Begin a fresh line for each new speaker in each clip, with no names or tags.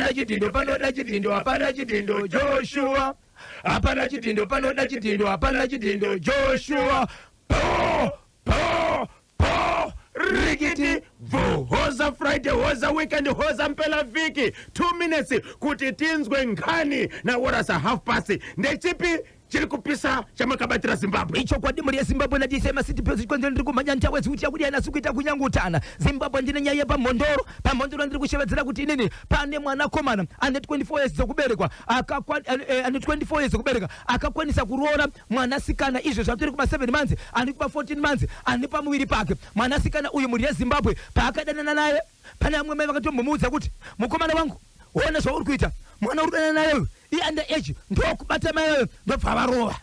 Hapana chidhindo panoda chidhindo, hapana chidhindo Joshua. Hapana chidhindo panoda chidhindo, hapana chidhindo Joshua. Po po po rikiti bvu.
Hoza Friday, hoza weekend, hoza mpela vhiki. 2 minutes kuti tinzwe ngani naworasa half past. Ndechipi chiri kupisa chamakabatira Zimbabwe?
Ichokwadi mhuri yeZimbabwe, ndatiise masiti pesi chikonzero ndiri kumhanya ntawezi kuti yakudya nhasi kuita kunyangutana. Zimbabwe, ndine nyaya yepaMhondoro. PaMhondoro ndiri kushevedzera kuti inini pane mwanakomana ane 24 years dzokuberekwa, ane 24 years dzokubereka, akakwanisa kuroora mwanasikana izvo zvatori kuma 7 months, ane kuma 14 months, ane pamuviri pake. Mwanasikana uyu, mhuri yeZimbabwe, paakadanana naye, pane vamwe mai vakatombomuudza kuti, "Mukomana wangu, ona zvauri kuita, mwana uri kudanana naye uyu iunder age." Ndokubata mai vayo, ndobva varova.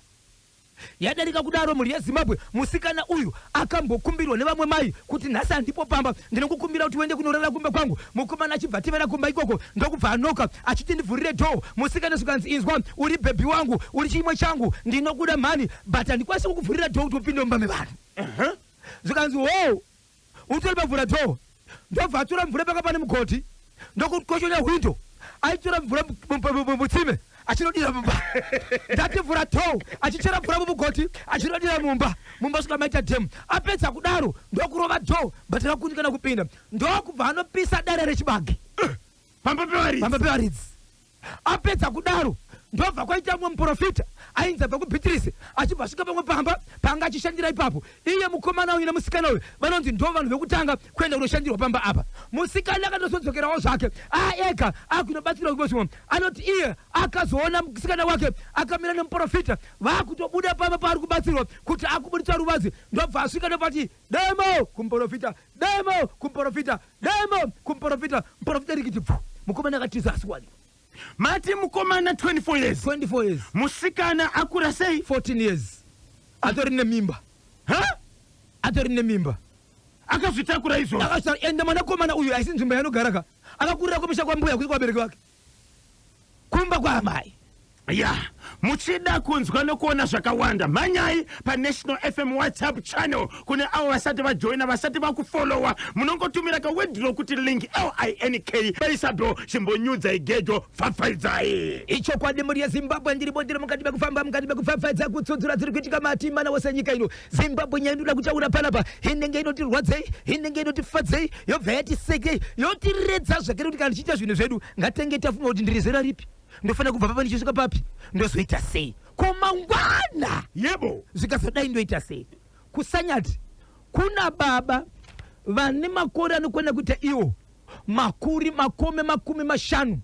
Yadarika kudaro, mhuri yeZimbabwe, musikana uyu akambokumbirwa nevamwe mai kuti, "Nhasi handipo pamba, ndinokukumbira kuti uende kunorara kumba kwangu." Mukomana achibva tevera kumba ikoko, ndokubva anoka achiti, "Ndivhurire door." Musikana zvikanzi, "Inzwa, uri baby wangu, uri chimwe changu, ndinokuda mhani, but handikwanisi kukuvhurira door kuti upinde mumba mevanhu." Zvikanzi, "Ho, utori pavhura door." Ndobva atora mvura panga pane mugodhi, ndokukochonya hwindo, aitora mvura mutsime achinodira mumba. Ndati vhura door, achichera mvura mumugodhi achinodira mumba. Mumba svika maita dhemu. Apedza kudaro, ndokurova door, but rakundikana kupinda. Ndokubva anopisa dare rechibage
pamba pevaridzi.
Pamba pevaridzi. Apedza kudaro, ndobva kwaita mumwe muprofita ainzi abva kuBhitirisi, achibva asvika pamwe pamba paanga achishandira ipapo. Iye mukomana uyu nemusikana uyu vanonzi ndo vanhu vekutanga kuenda kunoshandirwa pamba apa. Musikana akatozodzokerawo zvake aega akunobatsirwa kumwe. Anoti iye akazoona musikana wake akamira nemuprofita vakutobuda pamba paari kubatsirwa kuti akubuditsa ruvazi. Ndobva asvika, ndobva demo kumuprofita, demo kumuprofita, demo kumuprofita. Muprofita rikiti pfu, mukomana akatiza asiwanikwa.
Mati mukomana 24 years?
24 years.
Musikana akura sei?
14 years, atori nemimba.
Ha?
Atori nemimba.
Akazvitakura izvozvo?
Akazvita. Ende mwanakomana uyu haisi nzvimbo yaanogara ka, akakurira kumusha kwambuya, kuti kwabereki vake, kumba kwaamai.
Ya, muchida kunzwa nokuona zvakawanda, mhanyai paNational FM WhatsApp channel. Kune avo vasati vajoina, vasati vakufollowa, munongotumira kaword rokuti link, link, paisabel. Chimbonyudzai gejo, pfapfaidzai.
Ichokwadi, mhuri yeZimbabwe, ndiri bondiro mukati mekufamba, mukati mekupfapfaidza, kutsudzura dziri kuitika mati mana wose nyika ino. Zimbabwe, nyaya inoda kutaura panapa inenge inotirwadzei, inenge inotifadzei, yobva yatisekei, yotiredza zvakare kuti kana tichiita zvinhu zvedu, ngatenge tafunga kuti ndiri zera ripi, ndofanira kubva papa ndichisvika papi, ndozoita sei, ko mangwana zvikazodai ndoita sei. Kusanyati kuna baba vane makore anokwana kuita iwo makuri makome 53,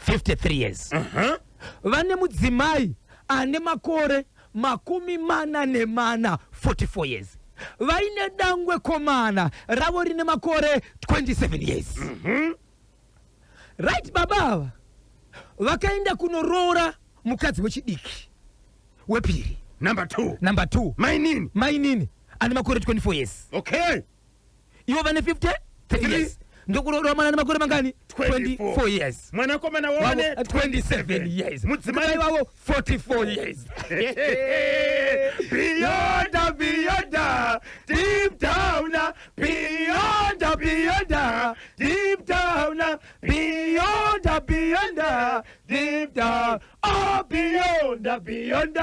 53 years, vane mudzimai ane makore 44, 44 years, vaine dangwe komana ravo rine makore 27 years. Right, baba ava vakaenda kunoroora mukadzi wechidiki wepiri.
Number 2.
Number 2.
Mainini.
Mainini ane makore 24 years. Ivo vane 53 years, ndokuroora mwana ane makore mangani?
24.
24 years.
Mwanakomana wawane
27 years.
Mudzimai
wavo 44 years.
Beyond, beyond, deep down, beyond, beyond, deep down, beyond, beyond, deep down, oh, beyond, beyond,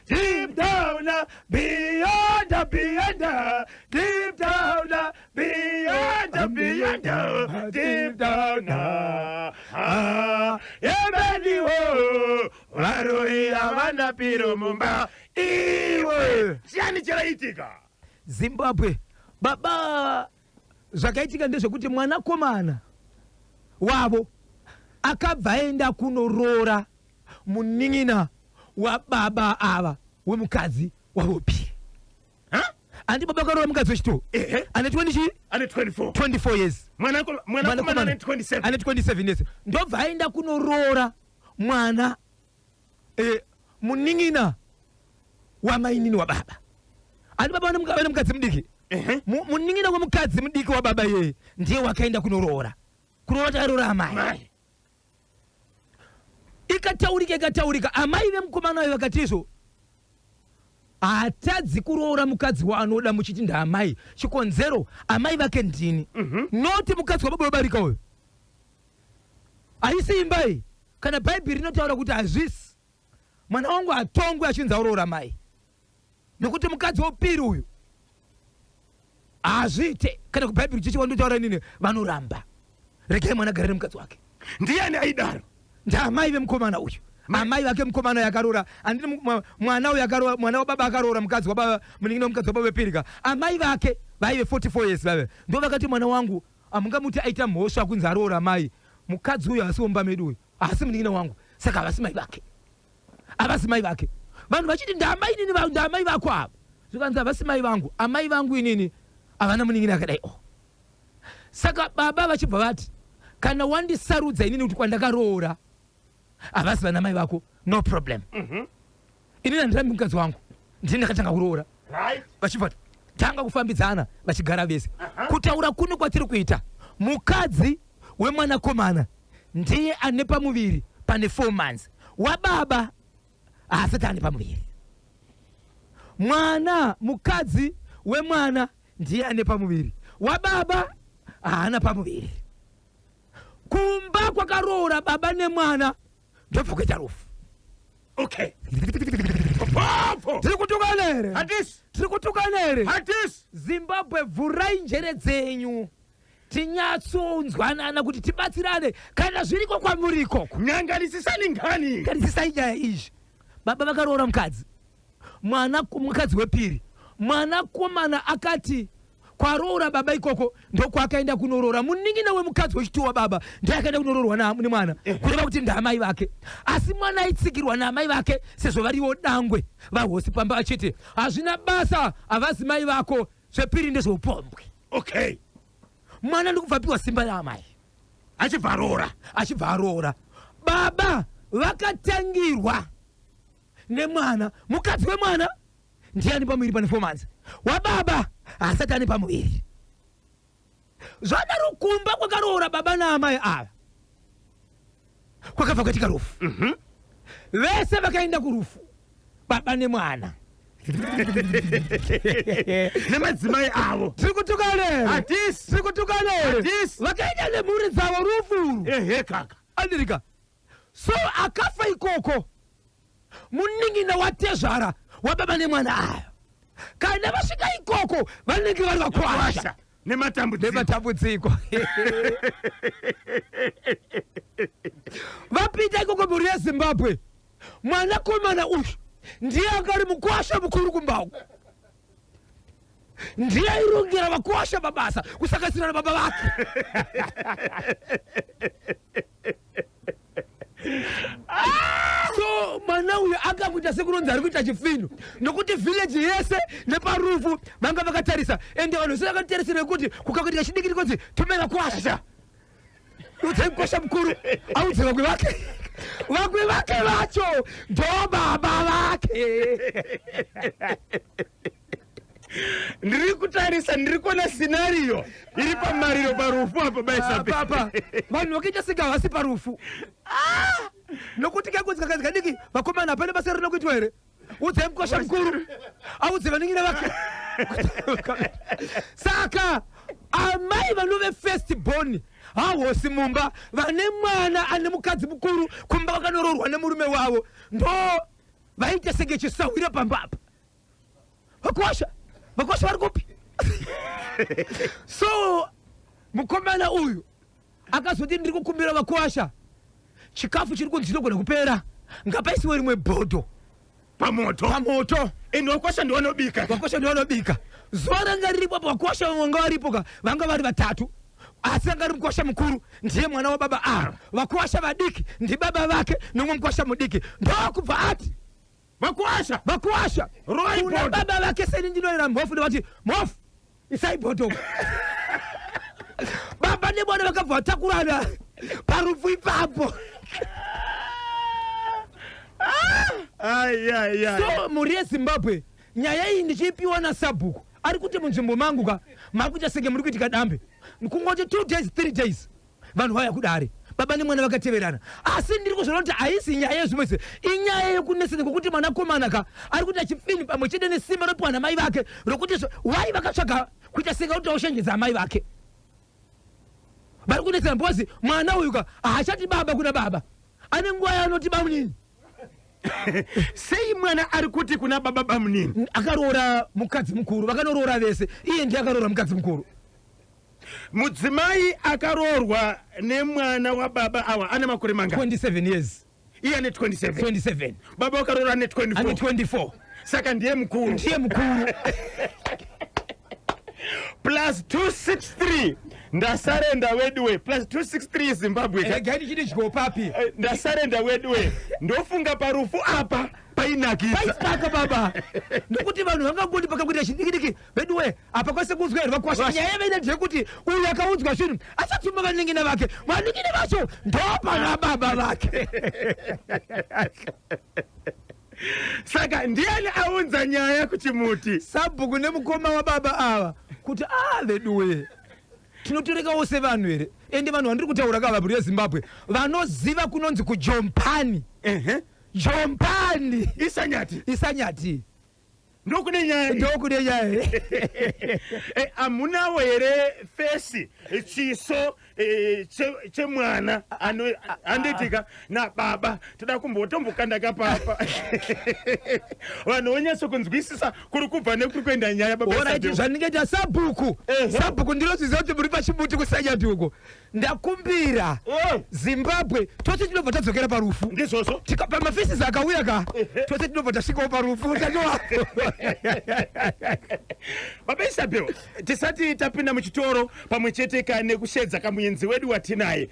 deep down, beyond, beyond, deep down, beyond, beyond, deep down. Ah, yebeniwo varoi havana piro mumba. Iwe, chiyani chiraitika?
Zimbabwe, baba, zvakaitika ndezvekuti mwanakomana wavo akabva aenda kunoroora munin'ina wababa ava wemukadzi wavopiri.
Ha?
Handi baba akaroora mukadzi wechitwo ane 20 chii?
Ane 24.
24 years.
Mwanakomana ane 27.
Ane 27 years, ndobva aenda kunoroora mwana munin'ina wamainini wababa. Handi baba vane mukadzi mudiki? Munin'ina wemukadzi mudiki wababa iyeye ndiye wakaenda kunoroora, kuroora takaroora amai.
Mai.
Ikataurika, ikataurika, amai vemukomana wayo vakati izvo haatadzi kuroora mukadzi waanoda muchiti ndaamai. Chikonzero, amai vake ndini, noti mukadzi wababa webarika uyu. Haisi imba iyi. Kana Bhaibheri rinotaura kuti hazvisi. Mwana wangu hatongwe achinzi aroora mai. Nokuti mukadzi wopiri uyu hazviite. Kana kuBhaibheri chechi wandotaura inini vanoramba. Regai mwana agare nemukadzi wake.
Ndiani aidaro?
Ndaamai vemukomana uyu. Amai vake mukomana uyu akaroora andini mwana uyu akaroora mwana wababa akaroora mukadzi wababa munin'ina wemukadzi wababa wepirika. Amai vake vaive 44 years vaive ndo vakati mwana wangu hamungamuti aita mhosva kunzi aroora mai mukadzi uyu haasi womba medu uyu haasi munin'ina wangu saka havasi mai vake havasi mai vake vanhu vachiti ndaamai inini ndaamai vako ava zvikanzi havasi mai vangu amai vangu inini havana munin'ina akadai oh saka baba vachibva vati kana wandisarudza inini kuti kwandakaroora havasi vana mai vako no problem mm -hmm. inini handirambi mukadzi wangu ndini ndakatanga kuroora right. vachibva tanga kufambidzana vachigara vese uh -huh. kutaura kuno kwatiri kuita mukadzi wemwanakomana ndiye ane pamuviri pane four months wababa haasati ane pamuviri mwana mukadzi wemwana ndiye ane pamuviri wababa haana pamuviri kumba kwakaroora baba nemwana ndobva kuita rufu
okay Popo.
Tiri kutukana here?
Hatisi.
Tiri kutukana here?
Hatisi.
Zimbabwe vhurai njere dzenyu tinyatsonzwanana kuti tibatsirane kana zviriko kwamuri ikoko.
Nyanganisisani ngani.
Ngarisisai nyaya izvi. Baba vakaroora mukadzi. Mwana mukadzi wepiri. Mwanakomana akati kwaroora baba ikoko ndokwakaenda kunoroora munin'ina wemukadzi wechituwa wababa ndiye akaenda kunoroorwa nemwana kureva kuti ndaamai vake asi mwana aitsigirwa naamai vake sezvo varivo dangwe vahosi pamba vachiti hazvina basa havazi mai vako zvepiri ndezveupombwe
okay
mwana ndikubva apiwa simba raamai
achibva aroora
achibva aroora baba vakatangirwa nemwana mukadzi wemwana ndiye ane pamuviri pane four months wababa haasati ane pamuviri zvadaro kumba kwakaroora baba naamai ava kwakabva kwaitika rufu mm -hmm. vese vakaenda kurufu baba nemwana
nemadzimai avo
tiri kutukana here
hatisi
tiri kutukana here
hatisi
vakaenda nemhuri dzavo rufu urwu
ehe kaka
andirika so akafa ikoko munin'ina watezvara wababa nemwana aya kana vasvika ikoko vanenge vari vakwasha
nematambudziko
vapinda ikoko mhuri yezimbabwe mwanakomana uyu ndiye anga ari mukwasha mukuru kumba uku ndiye airongera vakwasha mabasa kusanganisira nababa vake so mwana uyu akakuita sekuronzi ari kuita chifino nokuti village yese neparufu vanga vakatarisa ende vanhu vese vakatarisira nekuti kukakuitika chidiki ndikonzi tumai vakwasha udzai mukwasha mukuru audze vamwe vake vamwe vake vacho ndo baba vake
ndiri kutarisa ndiri kuona scenario iri pamariro parufu apo
baisapapa vanhu vakaita senge havasi parufu ah! nokuti kangozi kakanzi kadiki vakomana hapana basa rinokuitwa here udzai mukosha mukuru audze vanin'ina vake saka amai vanove first born hahosi mumba vane mwana ane mukadzi mukuru kumba vakanoroorwa nemurume wavo ndo vaita senge chisahwira pamba apa vakwasha vakwasha vari kupi so mukomana uyu akazoti ndiri kukumbira vakwasha chikafu chiri kunzi chinogona kupera ngapaisiwe rimwe bhodho
pamoto
pamoto
and vakwasha ndivanobika
vakwasha ndivanobika zuva ranga riripo apo vakwasha vanga varipo ka vanga vari vatatu asi anga ari mukwasha mukuru ndiye mwana wababa ava vakwasha vadiki ndibaba vake nomwe mukwasha mudiki ndokubva ati
Vakwasha!
Vakwasha!
Rovai
Kuna
bhodho.
baba vake seni ndinoera mhofu ndovati mhofu isai bhodho. Baba nemwana vakabva vatakurana parufu ipapo.
Ai, ai, ai.
So mhuri yeZimbabwe nyaya iyi ndichiipiwa nasabhuku ari kuti munzvimbo mangu ka makuita senge muri kuitika dambe kungoti 2 days 3 days vanhu vauya kudare baba nemwana vakateverana asi ndiri kuzviona kuti haisi nyaya yezvimwe izvi inyaya yekunetsana kwekuti mwanakomana ka ari kuita chipfini pamwe chete nesimba ropiwa namai vake rokuti wai vakatsvaga kuita senga kuti aushenjedza amai vake Vari kunetsana because mwana uyu ka haachati baba kuna baba, ane nguva yaanoti bamunini.
Sei mwana ari kuti kuna baba bamunini?
Akaroora mukadzi mukuru, vakanoroora vese, iye ndiye akaroora mukadzi mukuru.
Mudzimai akaroorwa nemwana wababa awa ane makore mangani?
27 years.
Iye ane 27.
27.
Baba wakaroora ane 24.
Ane 24.
Saka ndiye mukuru.
Ndiye mukuru.
Plus 263, ndasarenda weduwe. Plus 263 Zimbabwe.
Regai ndichidyi papi.
Ndasarenda weduwe, ndofunga parufu apa painakisa.
Paisipaka baba, nokuti vanhu vangangoti pakakuita chidikidiki veduwe apa kwese kunzwa here vakwasha. Nyaya yavaina ndeyekuti uyu akaudzwa zvinhu achatsumba vanin'ina vake, vanin'ina vacho ndopana baba vake.
Saka ndiani aunza nyaya kuchimuti?
Sabhuku nemukoma wababa ava kuti a veduwe, tinotorekawo sevanhu here? Ende vanhu vandiri kutaura kava, mhuri yeZimbabwe, vanoziva kunonzi kuJompani. Jompani.
Isanyati.
Isanyati.
Ndokune nyaya iyi.
Ndokune nyaya.
Hamunawo here face, chiso chemwana andoitika nababa? Toda kumbotombokanda kapapa, vanhu vonyatso kunzwisisa kuri kubva nekuri kuenda nyaya, baba.
Alright.
Isabel.
Zvandingaita sabhuku, sabhuku, ndinozviziva kuti muri pachimuti kuSanyati uko, ndakumbira Zimbabwe tose tinobva tadzokera parufu.
Ndizvozvo.
Pamafaces akauya ka, tose tinobva tasvikawo parufu tatovapo.
Baba Isabel, tisati tapinda muchitoro pamwe chete ka nekushedza kamuenzi wedu watinaye,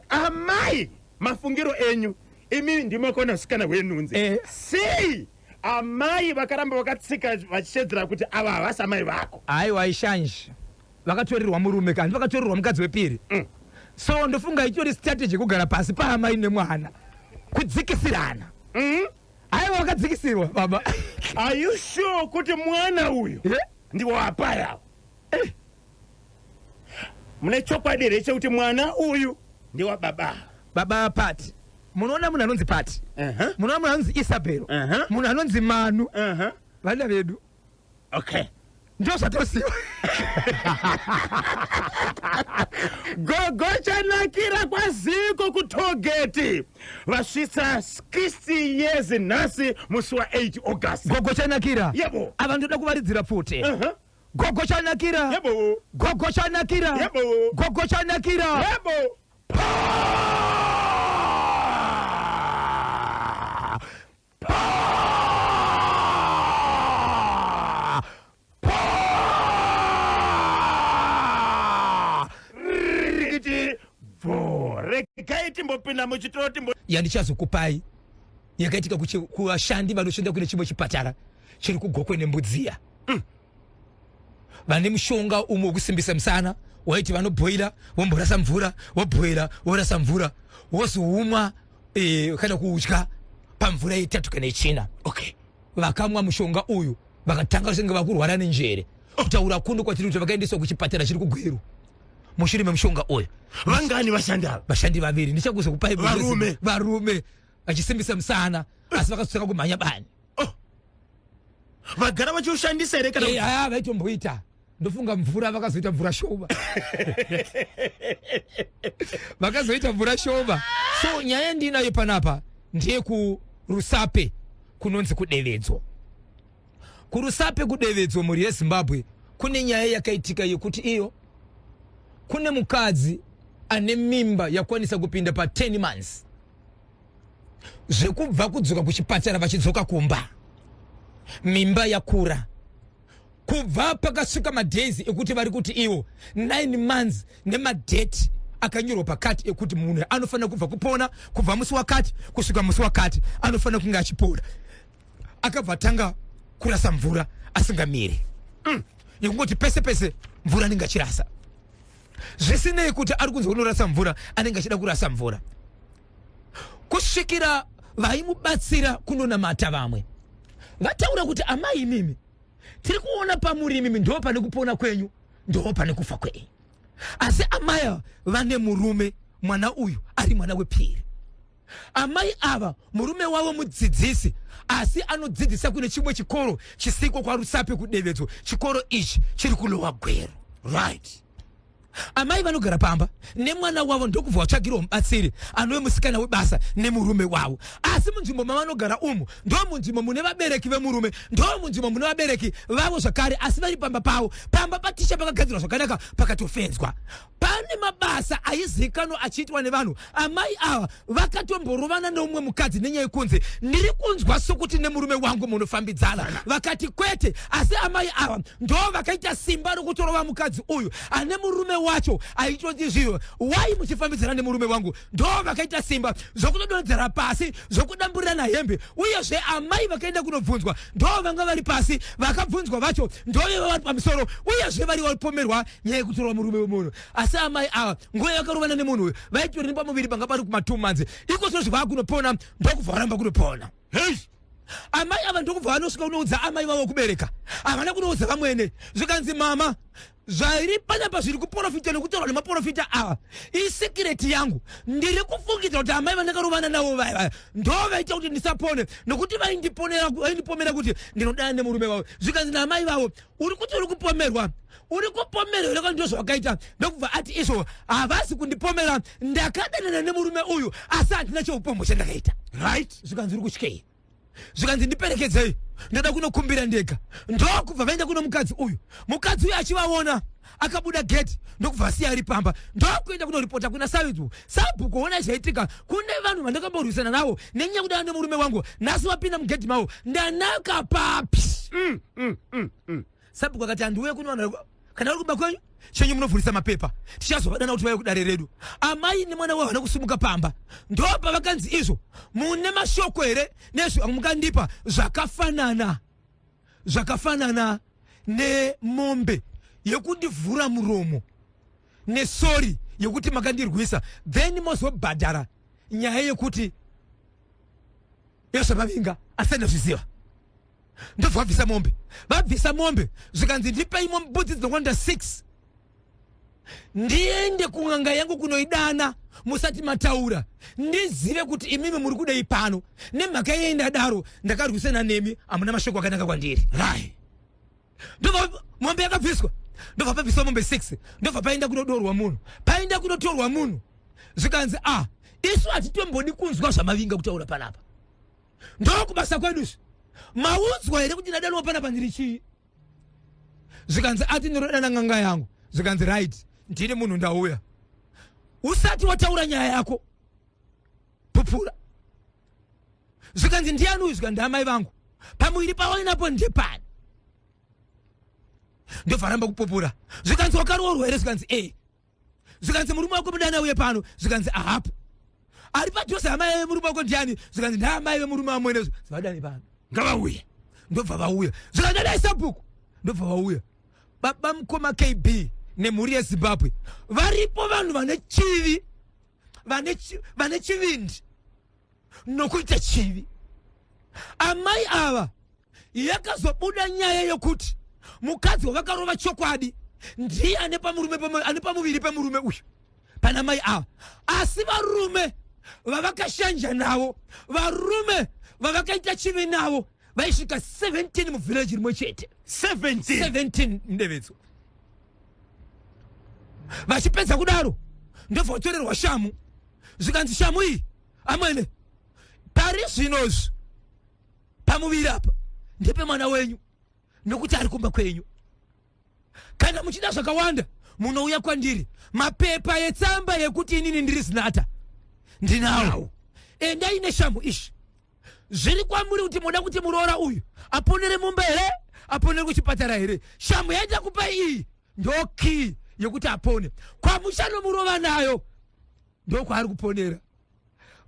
amai, mafungiro enyu imi, ndimakaona usikana hwenhunzi, sei amai vakaramba vakatsika vachishedzera kuti ava havasi amai vako?
Aiwa, ishanje, vakatorerwa murume kandi vakatorerwa mukadzi wepiri. So ndofunga itori strategy yekugara pasi paamai nemwana kudzikisirana. Aiwa, vakadzikisirwa baba.
Are you sure kuti mwana uyu ndiwo apaya? Mune chokwadi here chekuti mwana uyu ndiwababa?
Baba Pati, munoona munhu anonzi Pati, munoona munhu anonzi Isabel, munhu anonzi Manu, vana vedu. Ndo zvatosiwa.
Gogo chanakira kwaziko kuTogeti vasvitsa 60 years nhasi musi wa8 August.
Gogo chanakira.
Yebo.
Ava ndoda kuvaridzira pfute. Gogo chanakira.
Yebo.
Gogo chanakira.
Yebo.
Gogo chanakira.
Yebo.
Pa! Pa! Pa!
Rikiti bvo, regai timbopinda muchitoro timbo
Yandichazokupai yakaitika kuvashandi vanoshanda kune chimwe chipatara chiri kuGokwe neMbudziya. Vane mushonga umwe wekusimbisa musana, waiti vanobhoila, vomborasa mvura, vobhoila, vorasa mvura, wozoumwa kana kudya pamvura yetatu kana yechina. Vakamwa mushonga uyu vakatanga senge vakurwara nenjere. Kutaura kuno kwatiri kuti vakaendeswa kuchipatara chiri kuGweru mushure memushonga uyu.
Vangani vashandi ava?
Vashandi vaviri, ndichakuzokupai.
Varume?
Varume, vachisimbisa musana, asi vakazotanga kumhanya bani.
Vagara vachiushandisa here kana?
Aya vaitomboita, ndofunga mvura vakazoita mvura shoma, vakazoita mvura shoma. So nyaya yandinayo panapa ndeyekuRusape kunonzi kuDevedzo. KuRusape kuDevedzo, mhuri yeZimbabwe, kune nyaya yakaitika yekuti iyo kune mukadzi ane mimba yakwanisa kupinda pa10 months, zvekubva kudzoka kuchipatara vachidzoka kumba mimba yakura. Kubva pakasvika madays ekuti vari kuti iwo 9 months nemadate akanyorwa pakati ekuti munhu anofanira kubva kupona kubva musi wakati kusvika musi wakati anofanira kunge achipora, akabva atanga kurasa mvura asingamiri, yekungoti pese pese mvura anenge achirasa, zvisinei kuti ari kunzi unorasa mvura, anenge achida kurasa mvura, kusvikira vaimubatsira kunonamata vamwe vataura kuti, "Amai imimi, tiri kuona pamuri imimi ndo pane kupona kwenyu, ndo pane kufa kwenyu." Asi amai ava vane murume, mwana uyu ari mwana wepiri. Amai ava murume wavo mudzidzisi, asi anodzidzisa kune chimwe chikoro chisiko kwaRusape kuDevedzo. Chikoro ichi chiri kuLower Gweru. Amai vanogara pamba nemwana wavo ndokubva vatsvagirwa mubatsiri anove musikana webasa nemurume wavo. Asi munzvimbo mavanogara umu ndo munzvimbo mune vabereki vemurume, ndo munzvimbo mune vabereki vavo zvakare, asi vari pamba pavo. Pamba paticha pakagadzirwa zvakanaka, pakatofenzwa. Pane mabasa aizivikanwa achiitwa nevanhu. Amai ava vakatomborovana neumwe mukadzi nenyaya yekunzi ndiri kunzwa sokuti nemurume wangu munofambidzana. Vakati kwete, asi amai ava ndo vakaita simba rokutorova mukadzi uyu ane murume wacho aitoti zviro wai muchifambidzana nemurume wangu. Ndo vakaita simba zvokutodonhedzera pasi, zvokudamburirana hembe. Uyezve amai vakaenda kunobvunzwa ndo vanga vari pasi, vakabvunzwa vacho ndoveva vari pamusoro, uyezve vari vapomerwa nyaya yekutorwa murume wemunhu. Asi amai ava nguva yavakarovana nemunhu uyu vaitori nepamuviri panga pari kuma 2 months iko zvino zvavakunopona, ndokubva varamba kunopona.
Hey!
Amai ava ndokubva vanosvika kunoudza amai vavo kubereka, havana kunoudza vamwene. Zvikanzi mama, zvairi panapa zviri kuporofita nekutaurwa nemaporofita ava isekireti yangu. Ndiri kufungidzira kuti amai vandakarovana navo vaya vaya ndo vaita kuti ndisapone, nokuti vaindipomera kuti ndinodana nemurume wavo. Zvikanzi naamai vavo, uri kuti uri kupomerwa, uri kupomerwa here ndizvo zvawakaita? Ndokubva ati izvo havasi kundipomera, ndakadanana nemurume uyu asi handina cheupombo chandakaita.
Right.
Zvikanzi uri kutyei? Zvikanzi ndiperekedzei, ndoda kunokumbira ndega. Ndokubva vaenda kuno mukadzi uyu. Mukadzi uyu achivaona akabuda gate ndokubva asiya ari pamba, ndokuenda kunoripota kuna sabhuku. Sabhuku ona zvaitika, kune vanhu vandakamborwisana navo nenyaya kudana nemurume wangu, nhasi vapinda mugedhi mavo, ndanaka papi? Sabhuku akati handiuye kuno vanhu kana uri kumba kwenyu chenyu munovhurisa mapepa, tichazovadana kuti vauye kudare redu. Amai nemwana wavo havana kusimuka pamba. Ndopavakanzi izvo mune mashoko here nezvamukandipa zvakafanana zvakafanana nemombe yekundivhura muromo nesori yekuti makandirwisa, then mozobhadhara nyaya yekuti yezvamavinga asi andazviziva. Ndobva vabvisa mombe, vabvisa mombe zvikanzi ndipei mbudzi dzinokwanira 6 ndiende kun'anga yangu kunoidana musati mataura, ndizive kuti imimi muri kudei pano. Nemhaka yei ndadaro, ndakarwisana nemi, hamuna mashoko akanaka kwandiri.
Right.
Ndobva mombe yakabviswa, ndobva pabviswa mombe 6, ndobva paenda kunodorwa munhu, paenda kunotorwa munhu. Zvikanzi a isu hatitombodi kunzwa zvamavinga kutaura panapa, ndokubasa kwedu izvi. Maudzwa here kuti ndadanwa panapa ndiri chii? Zvikanzi ati ndinodana n'anga yangu. Zvikanzi right, ndini munhu ndauya. Usati wataura nyaya yako pupura. Zvikanzi ndiani uyu? Zvikanzi amai vangu. Pamuviri pawainapo ndepani? Ndobva ramba kupupura. Zvikanzi wakaroorwa here? Zvikanzi eh. Zvikanzi murume wako mudana uye pano. Zvikanzi ahapo ari padhuze. Amai vemurume wako ndiani? Zvikanzi ndaamai vemurume wamwene. Zvadani pano,
ngavauye.
Ndobva vauya. Zvikanzi dai sabhuku. Ndobva vauya. Baba mukoma KB nemhuri yeZimbabwe, varipo vanhu vane chivi, vane chivindi nokuita chivi. Amai ava yakazobuda nyaya yokuti mukadzi wavakarova chokwadi ndiye ane pamurume, ane pamuviri pemurume uyu pana mai ava, asi varume vavakashanja navo, varume vavakaita chivi navo vaisvika 17 muvhileji rimwe chete.
17.
17 mudevedzo. Vachipedza kudaro ndobva vatorerwa shamu. Zvikanzi shamu iyi amwene, pari zvinozvi pamuviri apa ndepemwana wenyu, nokuti ari kumba kwenyu. Kana muchida zvakawanda munouya kwandiri, mapepa etsamba yekuti inini ndiri zinata ndinawo. Endai neshamu ishi, zviri kwamuri kuti munoda kuti muroora uyu aponere mumba here, aponere kuchipatara here. Shamu yaita kupa iyi ndo key yekuti apone. Kwamuchanomurova nayo ndokwaari kuponera.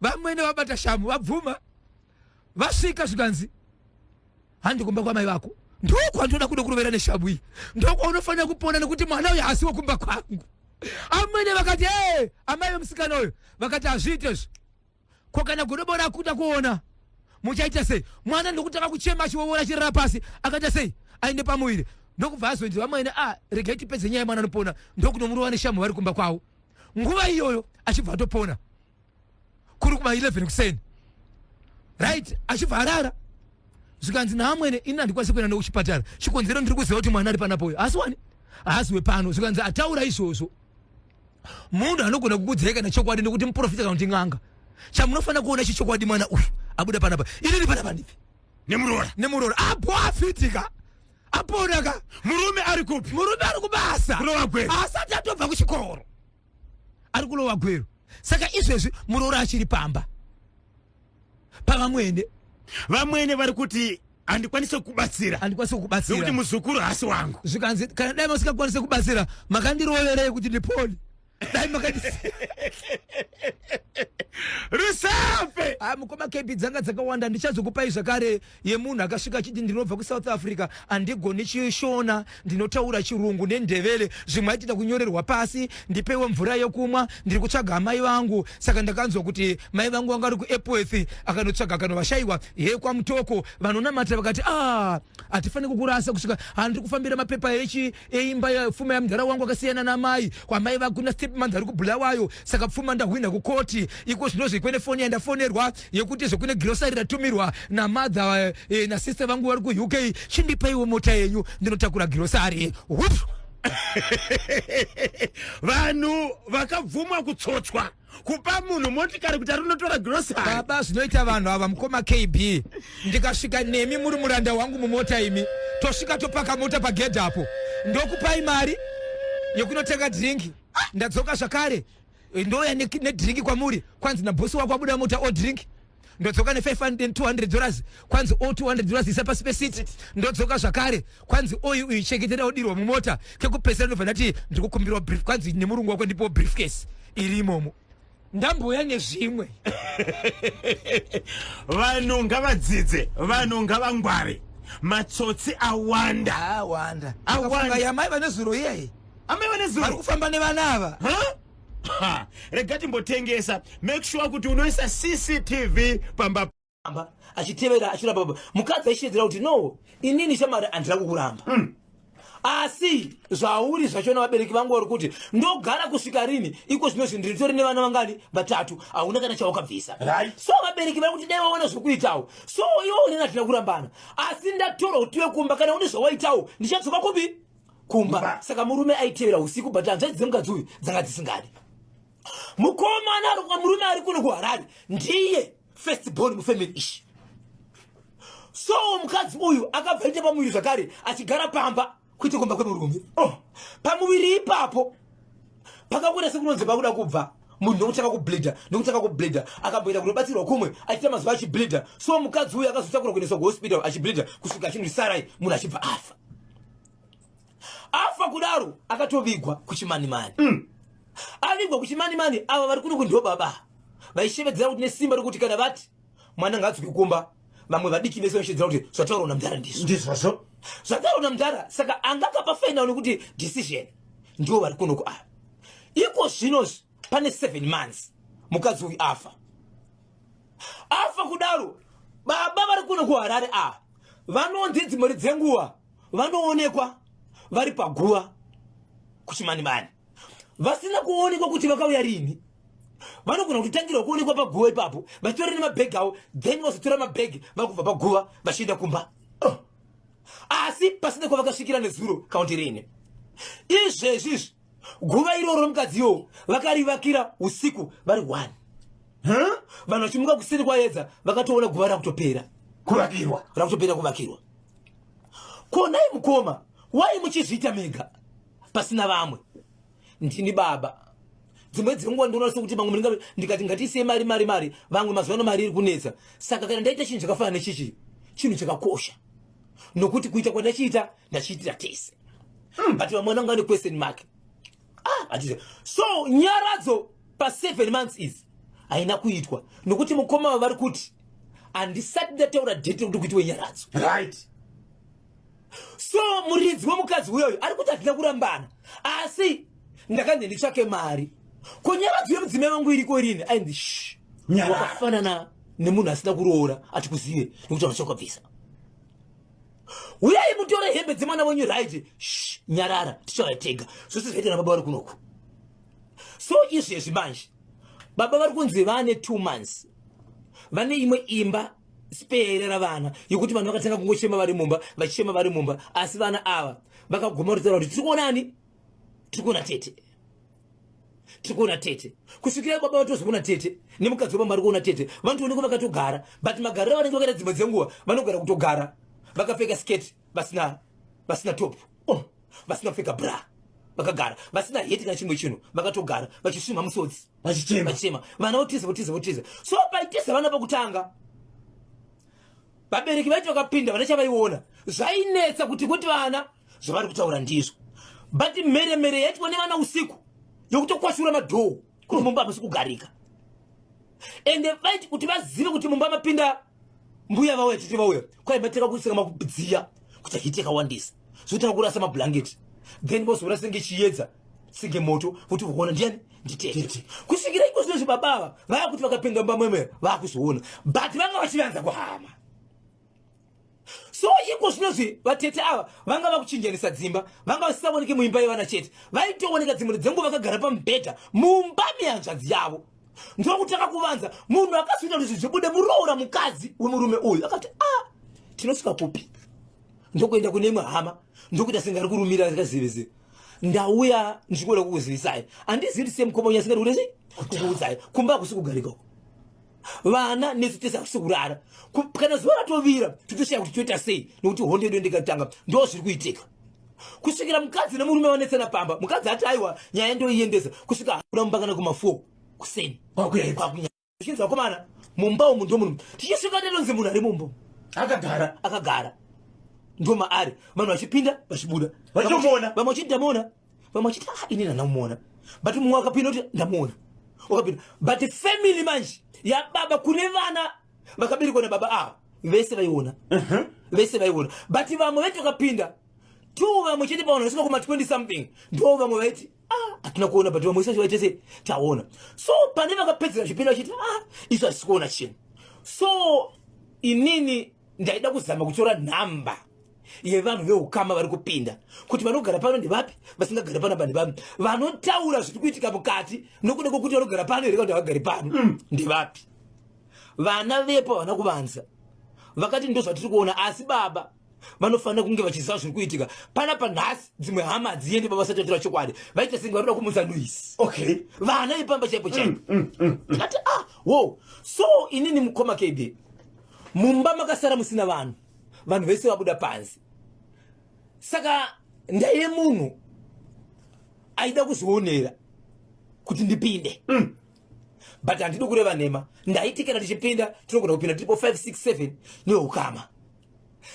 Vamwene vabata shamu vabvuma, vasvika zvikanzi handi kumba kwamai vako ndokwandinoda kuda kurovera neshamu iyi, ndokwaunofanira kupona nekuti mwana uyu haasi wekumba kwangu. Amwene vakati e amai vemusikana uyu vakati hazviite izvi, ko kana godobo rakuda kuona muchaita sei? Mwana ndokutanga kuchema achiwowora achirara pasi, akaita sei aende pamuviri. Ndokubva azonzi vamwene a regai tipedze nyaya, mwana anopona. Ndokunomurova neshamu vari kumba kwavo nguva iyoyo, achibva atopona kuri kuma 11 kuseni, right, achibva arara. Zvikanzi naamwene ini handikwanisi kuenda nekuchipatara, chikonzero ndiri kuziva kuti mwana ari panapo uyo asi wani haasi wepano. Zvikanzi ataura izvozvo. Munhu anogona kukudzai kana chokwadi nekuti muprofita kana kuti n'anga. Chamunofanira kuona chichokwadi mwana uyu abuda panapa. Inini panapa ndipi?
Nemuroora.
Nemuroora. Apo afitika. Apona ka.
Murume ari kupi?
Murume ari kubasa.
Kulowa Gweru.
Asati atobva kuchikoro. Ari kulowa Gweru. Saka izvezvi muroora achiri pamba. Pavamwene.
Vamwene vari kuti handikwanise kukubatsira.
Handikwanise kukubatsira.
Nekuti muzukuru haasi wangu.
Zvikanzi kana dai musingakwanise kubatsira makandiroverei kuti ndipone. Dai makandi
Rusape.
Ah, mukoma KB dzanga dzakawanda ndichazokupai zvakare yemunhu akasvika achiti ndinobva kuSouth Africa handigoni chishona ndinotaura chirungu nendevele zvimwe aitita kunyorerwa pasi ndipewo mvura yekumwa ndiri kutsvaga amai vangu saka ndakanzwa kuti mai vangu vanga vari kuEpworth akanotsvaga akanovashaiwa ye kwaMutoko vanonamata vakati ah hatifaniri kukurasa kusvika handiri kufambira mapepa echi eimba yepfuma yamudhara wangu akasiyana namai kwamai vakuna step mother ari kubulawayo saka pfuma ndahwinha kukoti iko zvinozvi kwene foni yandafonerwa yekuti zvekune girosari ratumirwa namadha eh, nasister vangu vari kuUK chindipaiwo mota yenyu ndinotakura girosari.
Vanhu vakabvumwa kutsotswa kupa munhu motikari kuti arinotora grocery.
Baba, zvinoita vanhu ava mukoma KB, ndikasvika nemi muri muranda wangu mumota imi, tosvika topaka mota pagedhi apo, ndokupai mari yekunotenga dhiringi, ndadzoka zvakare ndouya nedhiringi kwamuri, kwanzi nabhosi wako abuda mota o dhiringi, ndodzoka ne200 dollars, kwanzi o 200 dollars isa pasi pesiti, ndodzoka zvakare kwanzi oyu uyu chengetera udirwa mumota, kekupedzisira ndobva ndati ndikukumbirwa brief, kwanzi nemurungu wako ndipo briefcase iri imomo, ndamboya nezvimwe.
Vanhu ngavadzidze, vanhu ngavangware, matsotsi awanda.
Awanda.
Awanda.
Yamai vane zuro iyeye.
Amai vane zuro
vari kufamba nevana ava.
Huh? Ha, rega timbotengesa. Make sure kuti unoisa CCTV pamba.
Amba achitevera achiramba baba. Mukadzi aishedzera kuti no, inini shamari handina kukuramba. Asi zvauri zvachona vabereki vangu vari kuti ndogara kusvika rini iko zvinozvi ndiritori nevana vangani vatatu hauna kana chawakabvisa. So vabereki vari kuti dai wawana zvokuitawo. So iwe unene hatina kurambana. Asi ndatorwa kuti uye kumba kana une zvawaitawo ndichadzoka kupi? Kumba. Saka murume aitevera usiku but hanzvadzi dzemukadzi uyu dzanga dzisingadi. Mukomana ari kwa murume ari kuno kuHarare ndiye first born mufamily ishi. So mukadzi uyu akabva aita pamuviri zvakare achigara pamba kuite kumba kwemurume. Oh, pamuviri ipapo pakabuda sekunonzi pakuda kubva munhu nokutanga kubleeda nokutanga kubleeda akamboenda kunobatsirwa kumwe achiita mazuva achibleeda. So mukadzi uyu akazotakura kuendeswa kuhospital achibleeda kusvika achinzi sarai munhu achibva afa. Afa kudaro akatovigwa kuchimanimani. Avigwa kuchimanimani ava vari kuno kundiwo baba vaishevedzera kuti nesimba rekuti kana vati mwana ngaadzoke kumba vamwe vadiki vese vaishevedzera kuti zvataurwa namudhara ndizvo.
Ndizvozvo.
Zvataurwa namudhara saka anga akapa final nekuti decision ndiwo vari kunoku ava. Iko zvinozvi pane 7 months mukadzi uyu afa. Afa kudaro baba vari kuno kuHarare ava vanonzi dzimwe dzenguva vanoonekwa vari paguva kuchimanimani vasina kuonekwa kuti vakauya rini. Vanogona kutotangirwa kuonekwa paguva ipapo vachitori nemabhegi avo, then vazotora mabhegi vakubva paguva vachienda kumba. Oh. Asi pasina kwavakasvikira nezuro kaunti rini. Izvezvi izvi guva iroro mukadzi iwowo vakarivakira usiku vari 1.
Huh?
Vanhu vachimuka kuseni kwaedza vakatoona guva rakutopera
kuvakirwa.
Rakutopera kuvakirwa. Ko nhai mukoma, wai muchizviita mega pasina vamwe? Ndini baba. Dzimwe dzenguva ndinoona sekuti vamwe munenge ndikati ngatiisei mari mari mari, vamwe mazuva ano mari iri kunetsa. Saka kana ndaita chinhu chakafanana nechichi, chinhu chakakosha. Nokuti kuita kwandachiita, ndachiitira tese. But vamwe vanenge vane question mark. Atize. So nyaradzo pa 7 months is haina kuitwa nokuti mukoma vari kuti handisati ndataura date rekuti kuitwe nyaradzo. So muridzi wemukadzi uyoyo ari kuti handina kurambana asi ndakanzi nditsvake mari. Ko nyaradzo yemudzimai wangu iriko rini? Ainzi shh,
Nyarara.
wakafanana nemunhu asina kuroora atikuzive nekuti vachakabvisa. Uyai mutore hembe dzemwana wenyu right. Shh, nyarara tichauya tega. Zvose zvaita nababa vari kunoku. So izvezvi manje baba vari kunzi vane 2 months vane imwe imba spere ravana yekuti vanhu vakatanga kungochema vari mumba, vachichema vari mumba, asi vana ava vakaguma kutaura kuti tiri kuonani, tiri kuona tete. Tiri kuona tete kusvikira baba vatozoona tete nemukadzi webaba vari kuona tete. Vanotoonekwa vakatogara, but magariro avanenge vakaita dzimwe dzenguva vanogara kutogara vakapfeka sketi, vasina top, oh, vasina kupfeka bra, vakagara vasina heti kana chimwe chinhu, vakatogara vachisvimha musodzi.
Vachichema.
Vachichema. Vana votiza, votiza, votiza. So paitiza vana pakutanga, vabereki vaiti vakapinda, vana chavaiona zvainetsa kuti vana zvavari kutaura ndizvo, but mheremhere yaitwa nevana usiku yokutokwashura madoor kuti mumba hamusi kugarika. Ende vaiti kuti vazive kuti mumba mapinda mbuya vauya, tete vauya, kwaibatira kusika makudziya kuti heat yakawandisa zvotanga kurasa mablanketi, then vozoona senge chiedza, senge moto, kuti kuona ndiani? Nditete. Kusvikira iko zvinozvi baba ava vaya kuti vakapinda mumba mwemwe vakuzoona, but vanga vachivanza kuhama. So iko zvinozvi vatete ava vanga vakuchinjanisa dzimba, vanga vasisaoneki muimba yevana chete, vaitooneka dzimwe dzenguva vakagara pamubhedha mumba mehanzvadzi yavo. Ndokutanga kuvanza. Munhu akazoita kuti zvibude muroora, mukadzi wemurume uyu, akati, "A ah, tinosvika kupi?" Ndokuenda kune imwe hama, ndokuita senge ari kurumira akaziviziva, "Ndauya ndichikuda kukuzivisai, handizivi kuti semukoma wenyu asingadi kuti sei kukuudzai. Kumba hakusi kugarika uko, vana nesu tese hakusi kurara. Kana zuva ratovira totoshaya kuti toita sei, nokuti hondo yedu ndikatanga." Ndo zviri kuitika kusvikira mukadzi nemurume vanetsana pamba. Mukadzi ati, "Aiwa, nyaya ndoiendesa." Kusvika hakuna mumba kana kuma4 kuseni.
Kwakuyaidza.
Zvichinzi, "Vakomana, mumba umu ndo munhu." Tichisvika tatonzi munhu ari mumba umu.
Akagara.
Akagara, ndo maari, vanhu vachipinda vachibuda.
Vachimuona.
Vamwe vachiti, "Ndamuona." Vamwe vachiti, "Ah, inini handamuona." But mumwe akapinda kuti, "Ndamuona." Wakapinda, but family manje yababa, kune vana vakaberekwa nababa ava, vese vaiona, vese vaiona. But vamwe vaiti vakapinda two, vamwe chete pavanhu vasvika kuma 20 something, ndo vamwe vaiti, "Ah, hatina kuona." But vamwe vese vaite se taona. So pane vakapedzera vachipinda vachiti, "Ah, isu hatisi kuona chinhu." So inini ndaida kuzama kutora nhamba yevanhu veukama vari kupinda, kuti vanogara pano ndevapi, vasingagari panapa ndevapi, vanotaura zviri kuitika mukati nokuda kwokuti vanogara pano here kana kuti havagari pano ndevapi. Vana vepo havana kuvanza, vakati ndo zvatiri kuona, asi baba vanofanira kunge vachiziva zviri kuitika panapa. Nhasi dzimwe hama hadziendi baba vasati vatora chokwadi. Vaita senge varikuda kumutsa noise. Vana vepamba chaipo chaipo. Tikati, "Ah, wo." So inini, mukoma KB, mumba makasara musina vanhu, vanhu vese vabuda panze. Saka ndaive munhu aida kuzvionera kuti ndipinde, but handidi kureva nhema. Ndaiti kana tichipinda, tinogona kupinda tiripo 5, 6, 7 neukama.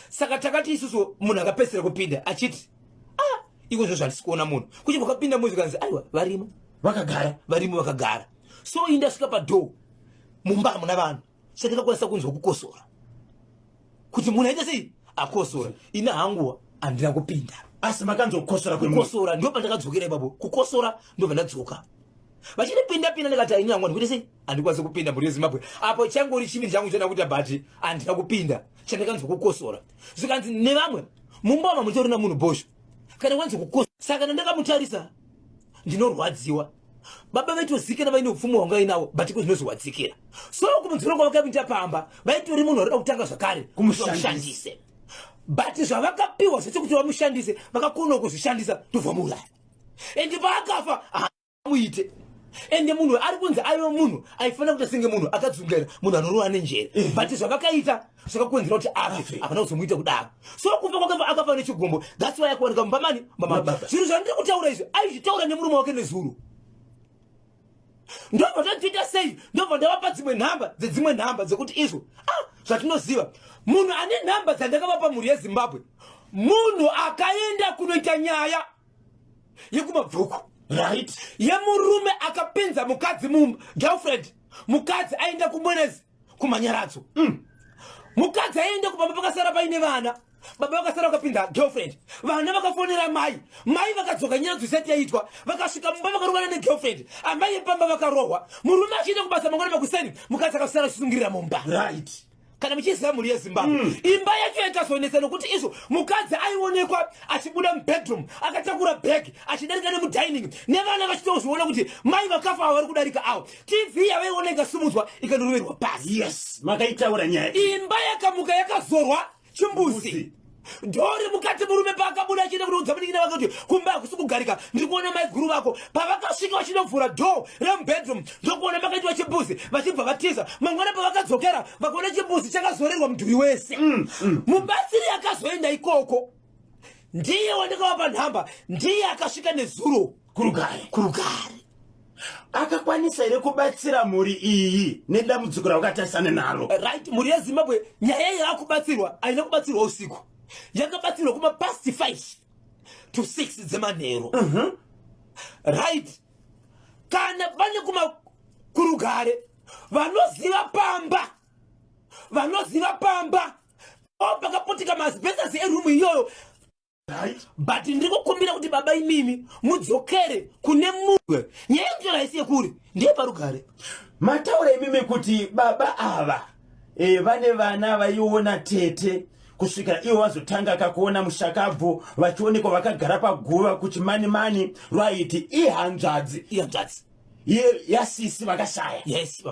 Saka takati isusu munhu akapedzisira kupinda achiti, "Ah, iko zvo zvandisi kuona munhu." Kuchi vakapinda munhu, zvikanzi, "Aiwa, varimo."
Vakagara.
Varimo, vakagara. So ini ndasvika padoor, mumba hamuna vanhu. Saka ndakakwanisa kunzwa kukosora, kuti munhu aita sei, akosora. Ini hangu handina kupinda.
Asi makanzwa kukosora kwemunhu?
Kukosora, ndo pandakadzokera ipapo. Kukosora, ndobva ndadzoka vachiti, "Pinda, pinda." Ndikati, "Ini hangu handikuite sei, handikwanisi kupinda." Mhuri yeZimbabwe, apo changori chivindi changu choda kuita, but handina kupinda. Chandakanzwa kukosora, zvikanzi nevamwe, "Mumba umu mutorina munhu bhosho kana wanzi kukosora." Saka ndandakamutarisa, ndinorwadziwa. Baba vaitozikana vaine upfumi hwanga vainavo, but iko zvinozowadzikira. So kumudzoro kwavakaita pamba, vaitori munhu varikuda kutanga zvakare
Kumushandisa.
Vamushandise, but zvavakapiwa zvese kuti vamushandise, vakakona kuzvishandisa, ndobva muuraya. Ende paakafa muite, ende munhu ari kunzi aive munhu aifanira kuita senge munhu akadzungaira, munhu anorova nenjere, but zvavakaita zvakakonzera kuti afe. Hapana kuzomuita kudaro. So kufa kwake, akafa nechigumbo. That's why akuwanika mumba mani mama.
Mababa.
Zvinhu zvandiri kutaura izvi aizvitaura nemurume wake nezuro. Ndobva tatoita sei, ndobva ndavapa dzimwe nhamba dzedzimwe nhamba dzekuti izvo, ah, zvatinoziva munhu ane nhamba dzandakavapa mhuri yeZimbabwe, munhu akaenda kunoita nyaya yekuMabvuku yemurume akapinza mukadzi mumba, girlfriend. Mukadzi aenda kuMwenezi kumanyaradzo. Mukadzi aenda kubaba, pakasara paine vana. Baba vakasara vakapinda girlfriend, vana vakafonera mai, mai vakadzoka nyaradzo isati yaitwa. Vakasvika mumba, vakarovana negirlfriend. Amai vepamba vakarohwa. Murume achienda kubasa mangwana makuseni, mukadzi akasara achisungirira mumba. Kana muchiziva, mhuri yeZimbabwe, imba yacho yakazonetsa nokuti izvo mukadzi aionekwa achibuda mubedroom akatakura bhegi, achidarika nemudining, nevana vachitozviona kuti mai vakafa ava vari kudarika avo. TV yavaiona ikasimudzwa, ikandoroverwa pasi.
Yes, makaitaura nyaya iyi.
Imba yakamuka yakazorwa chimbuzi.
Mbuzi.
Dhori mukati murume paakabuda achienda kunoudza munin'ina wake kuti kumba hakusi kugarika, ndiri kuona maiguru vako. Pavakasvika vachinovhura dhoo remubedroom ndokuona makaitwa chimbuzi, vachibva vatiza. Mangwana pavakadzokera vakaona chimbuzi chakazorerwa mudhuri wese. Mubatsiri akazoenda ikoko ndiye wandakavapa nhamba, ndiye akasvika nezuro
Kurugare.
Kurugare.
Akakwanisa here kubatsira mhuri iyi nedambudziko ravakatarisana naro?
Right, mhuri yeZimbabwe, nyaya iyi yakubatsirwa haina kubatsirwa usiku, yakabatsirwa kuma past 5 to 6 dzemanheru. Right, kana vane kuma kurugare vanoziva pamba, vanoziva pamba o pakaputika maasbestos erumu iyoyo. But ndiri kukumbira kuti baba imimi mudzokere kune mumwe. Nyaya yekutora haisi yekuri, ndiye parugare.
Mataura imimi kuti baba ava vane vana vaiona tete kusvikira ivo vazotanga kakuona mushakabvu vachionekwa vakagara paguva kuchimanimani, rwaiti ihanzvadzi.
Ihanzvadzi
yasisi vakashaya.
Yes,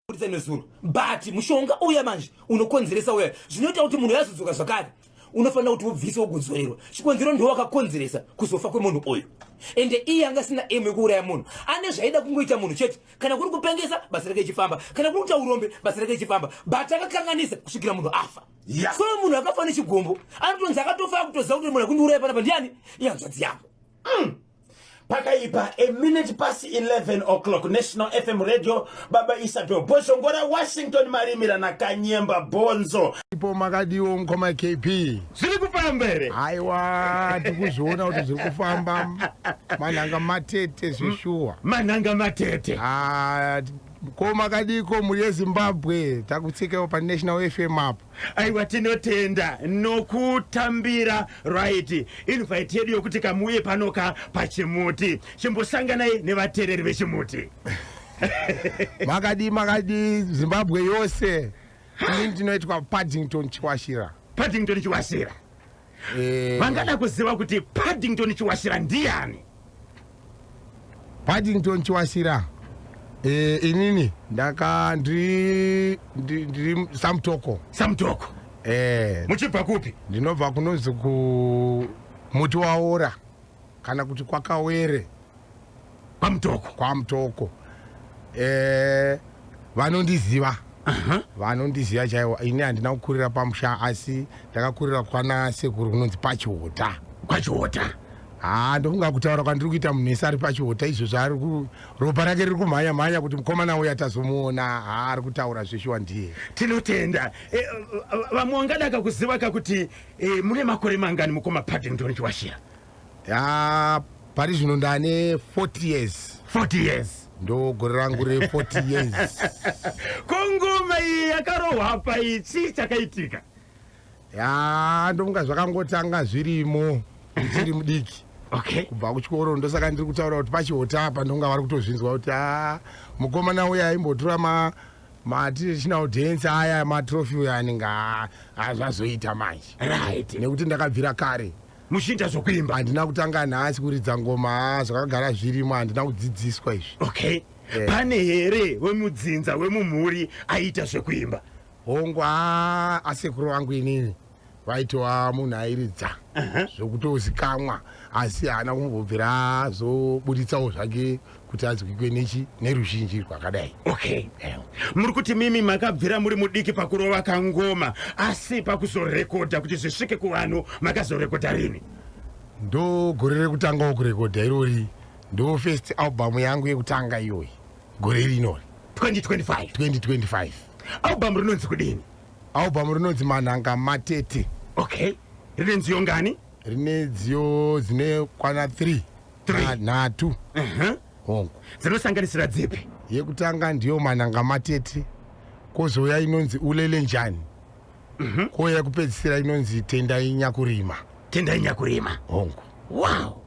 buritsa nezuro, but mushonga uya manje unokonzeresa uya zvinoita kuti munhu yazodzoka zvakare, unofanira kuti ubvise ugodzorerwa. Chikonzero ndiwo wakakonzeresa kuzofa kwemunhu uyu, ende iye anga asina aim yekuuraya munhu, ane zvaida kungoita munhu chete. Kana kuri kupengesa, basa rake ichifamba, kana kuri kuita urombe, basa rake ichifamba, but akakanganisa kusvikira munhu afa. So munhu akafa nechigombo anotonzi akatofa akutoziva kuti munhu akundiuraya panapa ndiani, ihanzvadzi yangu.
Pakaipa. A minute past 11 o'clock, National FM Radio, baba Isabel Bozhongora, Washington Marimira naKanyemba Bonzo.
Ipo makadiwo, mukoma KP?
Zviri kufamba here?
Haiwa, tikuzviona kuti zviri kufamba, manhanga matete zveshuwa.
Manhanga matete.
Ah, ko makadiko mhuri yeZimbabwe? Takutsikewo paNational FM apo.
Aiwa, tinotenda nokutambira, right, invite yedu yokuti kamuuye panoka pachimuti. Chimbosanganai nevateereri vechimuti.
Makadi makadi Zimbabwe yose? Ini ndinoitwa Paddington Chiwashira.
Paddington Chiwashira. Vangada kuziva kuti Paddington Chiwashira ndiani?
Paddington Chiwashira, inini ndaka ndiri samutoko.
Samutoko. Muchibva kupi?
Ndinobva kunonzi ku muti waora kana kuti kwakawere.
Kwamutoko.
Kwamutoko. Vanondiziva, vanondiziva chaivo. Ini handina kukurira pamusha, asi ndakakurira kwana sekuru kunonzi Pachiota.
Kwachiota.
Ha, ndofunga kutaura kwandiri kuita, munhu wese ari pachiota izvozvo ari ropa rake riri kumhanya mhanya kuti mukomana uya tazomuona. Ha, ari kutaura zveshuwa ndiye.
Tinotenda. Vamwe vangadaka kuziva kakuti mune makore mangani, mukoma Paddington Chiwashira?
Ya, pari zvino ndane 40 years.
40 years.
Ndo gore rangu re40 years.
Ko ngoma iyi yakarohwa pa iyi, chii chakaitika?
Ya, ndofunga zvakangotanga zvirimo ndichiri mudiki. Kubva kuchikoro, ndosaka ndiri kutaura kuti pachihota apa ndonga vari kutozvinzwa kuti a mukomana uya aimbotora ma matraditional dance aya, matrophy uya anenge azvazoita manje. Nekuti ndakabvira kare
muchiita zvokuimba.
Handina kutanga nhasi kuridza ngoma, zvakagara zvirimo, handina kudzidziswa izvi.
Pane here wemudzinza, wemumhuri aiita zvekuimba?
Hongu, a asekuru vangu inini vaitova munhu airidza zvokutozikamwa, asi haana kumbobvira azobuditsawo zvake kuti azwikwe nechi neruzhinji rwakadai.
Okay, muri kuti mimi makabvira muri mudiki pakurova kangoma, asi pakuzorekodha kuti zvisvike kuvanhu makazorekodha rini?
Ndo gore rekutangawo kurekodha irori, ndo first album yangu yekutanga iyoyi, gore rinori.
2025?
2025.
Album rinonzi kudini?
Album rinonzi Manhanga Matete.
Okay, rine nziyo ngani?
Rine nziyo dzine kwana 3.
Three.
Nhatu. Hongu.
Dzinosanganisira dzipi?
Yekutanga ndiyo Manhanga Matete, kwozouya inonzi Ulele Njani, kwouya yekupedzisira inonzi Tendai Nyakurima.
Tendai Nyakurima.
Hongu.
Wow.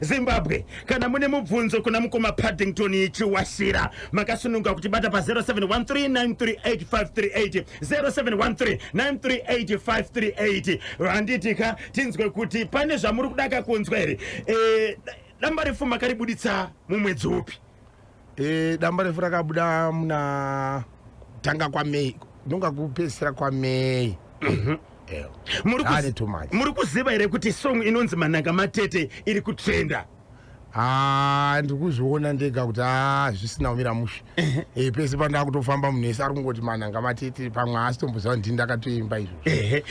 Zimbabwe, kana mune mubvunzo kuna mukoma Paddington Chiwashira, makasununga kutibata pa 0713938538, 0713938538. Handitika tinzwe kuti pane zvamuri kudaka kunzwa here. Damba refu makaribuditsa mumwedzi upi?
Damba refu rakabuda muna kutanga kwaMay, nonga kupedzisira kwaMay. Ewo.
Muri kuz-
Ane too much.
Muri kuziva here kuti song inonzi Mananga Matete iri kutrenda?
Ah, ndiri kuzviona ndega kuti a zvisina kumira mushe. Pese pandakutofamba, munhu wese ari kungoti Mananga Matete. Pamwe haasitomboziva kuti ndini ndakatoimba izvozvo.
Ehe,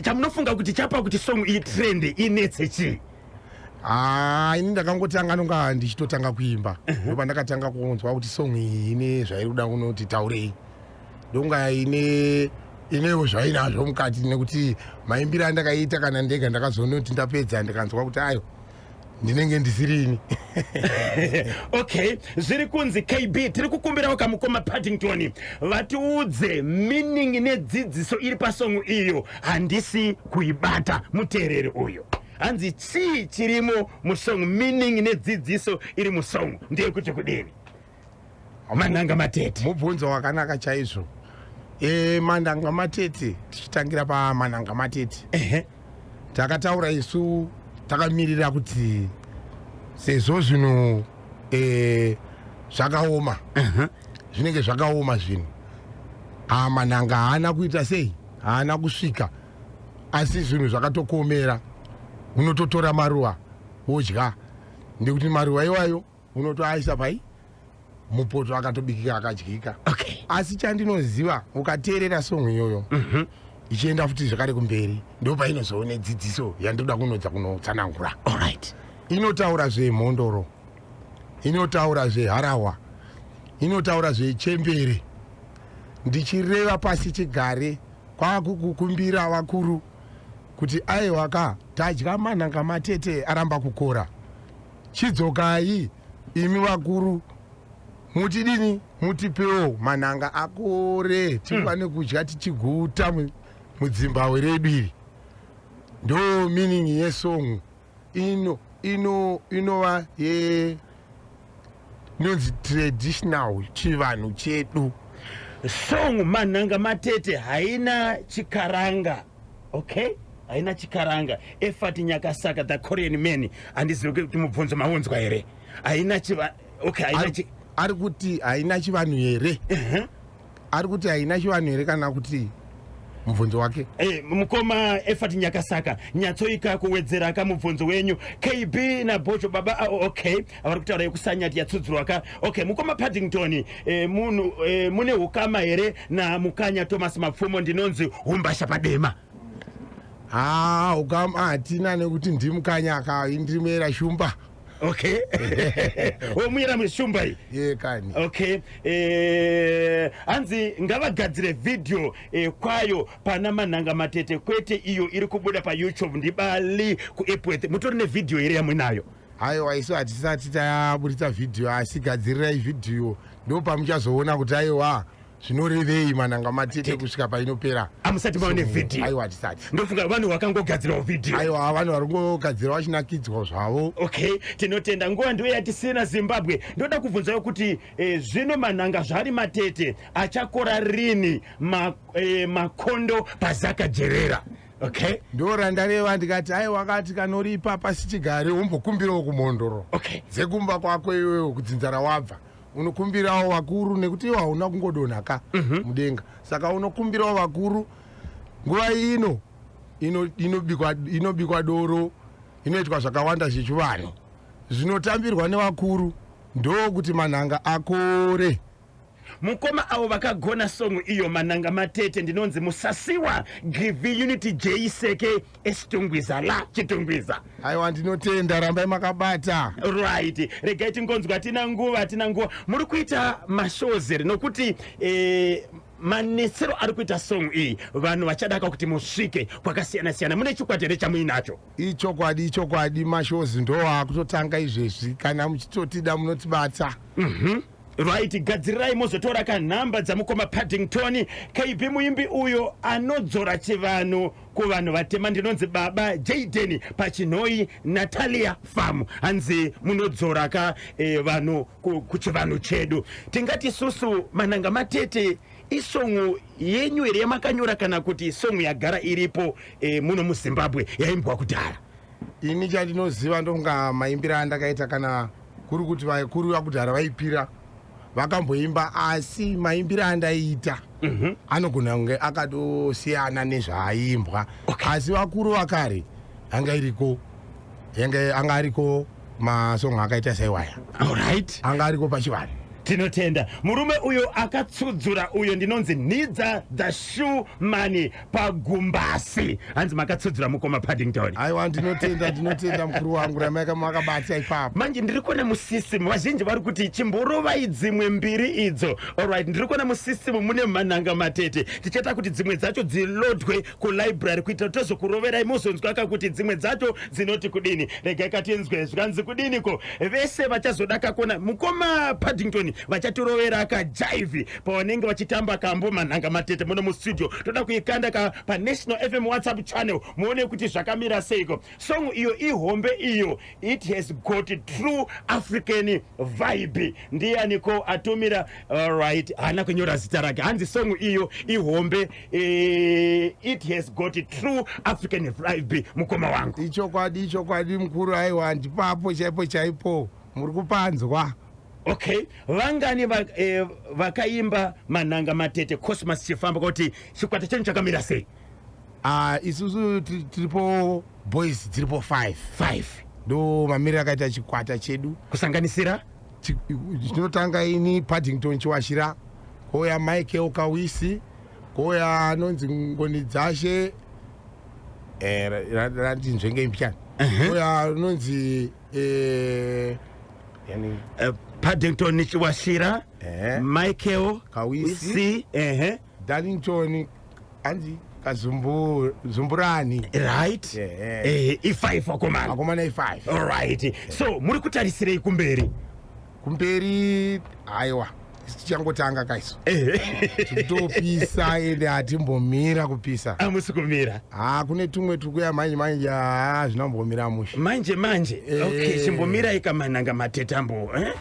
chamunofunga kuti chapa kuti song iyi trend, inetse, chii?
Ah, ini ndakangotanga, nonga ndichitotanga kuimba, ndopandakatanga kunzwa kuti song iyi ine zvairi kuda kunoti taurei. Ndonga ine inewo zvainazvo mukati, nekuti maimbiro andakaita kana ndega ndakazonoti ndapedza, ndikanzwa kuti ayo, ndinenge ndisirini.
Okay, zviri kunzi KB, tiri kukumbirawo kamukoma Paddington vatiudze meaning nedzidziso iri pasong iyo. Handisi kuibata. Muteereri uyu hanzi chii chirimo musong? Meaning nedzidziso iri musong ndeyekuti kudini, Mananga Matete?
Mubvunzo wakanaka chaizvo. Mananga Matete, tichitangira paMananga Matete, takataura isu takamirira kuti sezvo zvinhu zvakaoma, zvinenge zvakaoma zvinhu, mananga haana kuita sei, haana kusvika, asi zvinhu zvakatokomera, unototora maruva wodya, nekuti maruva iwayo unotoaisa pai mupoto, akatobikika, akadyika. Asi chandinoziva, ukateerera song iyoyo ichienda futi zvakare kumberi, ndo painozoone dzidziso yandoda kunodza kunotsanangura. Inotaura zvemhondoro, inotaura zveharawa, inotaura zvechembere, ndichireva pasi chigare, kwakukukumbira vakuru kuti aiwa ka, tadya manhanga matete aramba kukora, chidzokai imi vakuru, mutidini, mutipewo manhanga akore, tikwane kudya tichiguta mudzimbahwe redu iri. Ndo meaning yesong ino inova ye inonzi traditional chivanhu chedu.
Song Manhanga Matete haina Chikaranga. Okay, haina Chikaranga. Efati Nyakasaka, the Korean man, handizivi kuti mubvunzo maunzwa here. Haina chiva, okay, haina chi
Ari kuti haina chivanhu here? Ari kuti haina chivanhu here, kana kuti mubvunzo wake?
Mukoma Efati Nyakasaka, nyatsoika kuwedzera ka mubvunzo wenyu. KB naBhojo baba, oh, okay, vari kutaura yekusanyati yatsudzurwa ka. Okay, mukoma Paddington, munhu mune ukama here naMukanya Thomas Mapfumo? Ndinonzi Umbasha Padema.
Ha, ukama hatina, nekuti ndimukanyaka, ndimuyera shumba.
Okay, womuyera mushumba iyi.
Ye kani.
Okay, hanzi ngavagadzire vhidhiyo kwayo pana Manhanga Matete, kwete iyo iri kubuda paYouTube. Ndibali kuEpworth. Mutori nevhidhiyo here yamunayo?
Aiwa, isu hatisati taburitsa vhidhiyo, asi gadzirirai vhidhiyo, ndo pamuchazoona kuti aiwa, zvinorevei Manhanga Matete kusvika painopera.
Amusati maone vhidhiyo?
Aiwa, hatisati.
Ndofunga vanhu vakangogadzirawo vhidhiyo.
Aiwa, vanhu vari kungogadzira vachinakidzwa zvavo.
Okay, tinotenda. Nguva ndiyo yatisina, Zimbabwe. Ndoda kubvunzawo kuti zvino manhanga zvari matete achakora rini makondo pazaka jerera? Okay.
Ndo randareva ndikati aiwa, kati kanoripa pasi chigare, umbokumbirawo kumhondoro dzekumba kwako iwewe, kudzinza rawabva, unokumbirawo vakuru, nekuti iwe hauna kungodonha ka mudenga. Saka unokumbirawo vakuru. Nguva ino inobikwa doro, inoitwa zvakawanda zvechivanhu zvinotambirwa nevakuru, ndokuti manhanga akore.
Mukoma avo vakagona song iyo Mananga Matete. Ndinonzi Musasiwa Give Unity J Seke Esitungwiza la Chitungwiza.
Aiwa, ndinotenda, rambai makabata.
Right, regai tingonzwa. Hatina nguva, hatina nguva. Muri kuita mashows here? Nokuti manetsero ari kuita song iyi, vanhu vachadaka kuti musvike kwakasiyana siyana. Mune chikwata here chamuinacho?
Ichokwadi, ichokwadi, mashows ndo akutotanga izvezvi. Kana muchitotida, munotibata.
Right, gadzirirai mozotora kanhamba dzamukoma Paddington KB, muimbi uyo anodzora chivanhu kuvanhu vatema. Ndinonzi baba Jaden pachinhoi, Natalia Farm. Hanzi munodzora ka vanhu kuchivanhu chedu. Tingati susu Mananga Matete isong yenyu here yamakanyora, kana kuti song yagara iripo muno muZimbabwe, yaimbwa kudhara?
Ini chandinoziva, ndonga maimbiro andakaita, kana kuri kuti vakuru vakudhara vaipira. Vakamboimba, asi maimbiro andaiita anogona kunge akatosiyana nezvaaimbwa. Asi vakuru vakare anga iriko, yange anga ariko masongo akaita saiwaya. Anga ariko pachivanhu.
Tinotenda murume uyo akatsudzura uyo. Ndinonzi Nidza the Shoe Money paGumbasi. Hanzi makatsudzura, mukoma Paddington.
Aiwa, ndinotenda, ndinotenda mukuru wangu, ramai makabata ipapo.
Manje ndiri kuona musystem vazhinji vari kuti chimborovai dzimwe mbiri idzo. Alright, ndiri kuona musystem mune Manhanga Matete. Tichaita kuti dzimwe dzacho dzilodwe kulibrary kuitira kuti tozokuroverai muzonzwa ka kuti dzimwe dzacho dzinoti kudini. Regai katinzwe zvikanzi kudiniko. Vese vachazoda kakona mukoma Paddington vachatirovera kajive pavanenge vachitamba kambo Manhanga Matete muno mustudio. Toda kuikanda ka paNational FM WhatsApp channel muone kuti zvakamira seiko. Song iyo ihombe iyo, it has got true African vibe. Ndianiko atumira? Alright, haana kunyora zita rake. Hanzi song iyo ihombe, it has got true African vibe, mukoma wangu.
Ichokwadi, ichokwadi mukuru. Aiwa, ndipapo chaipo chaipo muri kupanzwa.
Okay, vangani vakaimba Manhanga Matete, Cosmas Chifamba, kuti chikwata chenyu chakamira sei?
Ah, isusu tiripo boys, tiripo 5.
5.
Ndo mamiriro akaita chikwata chedu.
Kusanganisira?
Chinotanga ini, Paddington Chiwashira, kouya Michael Kawisi, kouya anonzi Ngoni Dzashe, rati nzvenge impichani, kouya anonzi yani.
Paddington Chiwashira, Michael
Kawisi.
Si, ehe.
Darlington, anzi Kazumburani.
I5 akomana.
Akomana i5.
Alright, so muri kutarisirei kumberi?
Kumberi, aiwa, isu tichangotanga kaisu. Tikutopisa, ende hatimbomira kupisa.
Amusi kumira.
Ha, kune tumwe turi kuya manje manje, ha, zvinombomira mushe.
Manje manje. Okay, chimbomirai kaManhanga Matetambo, eh?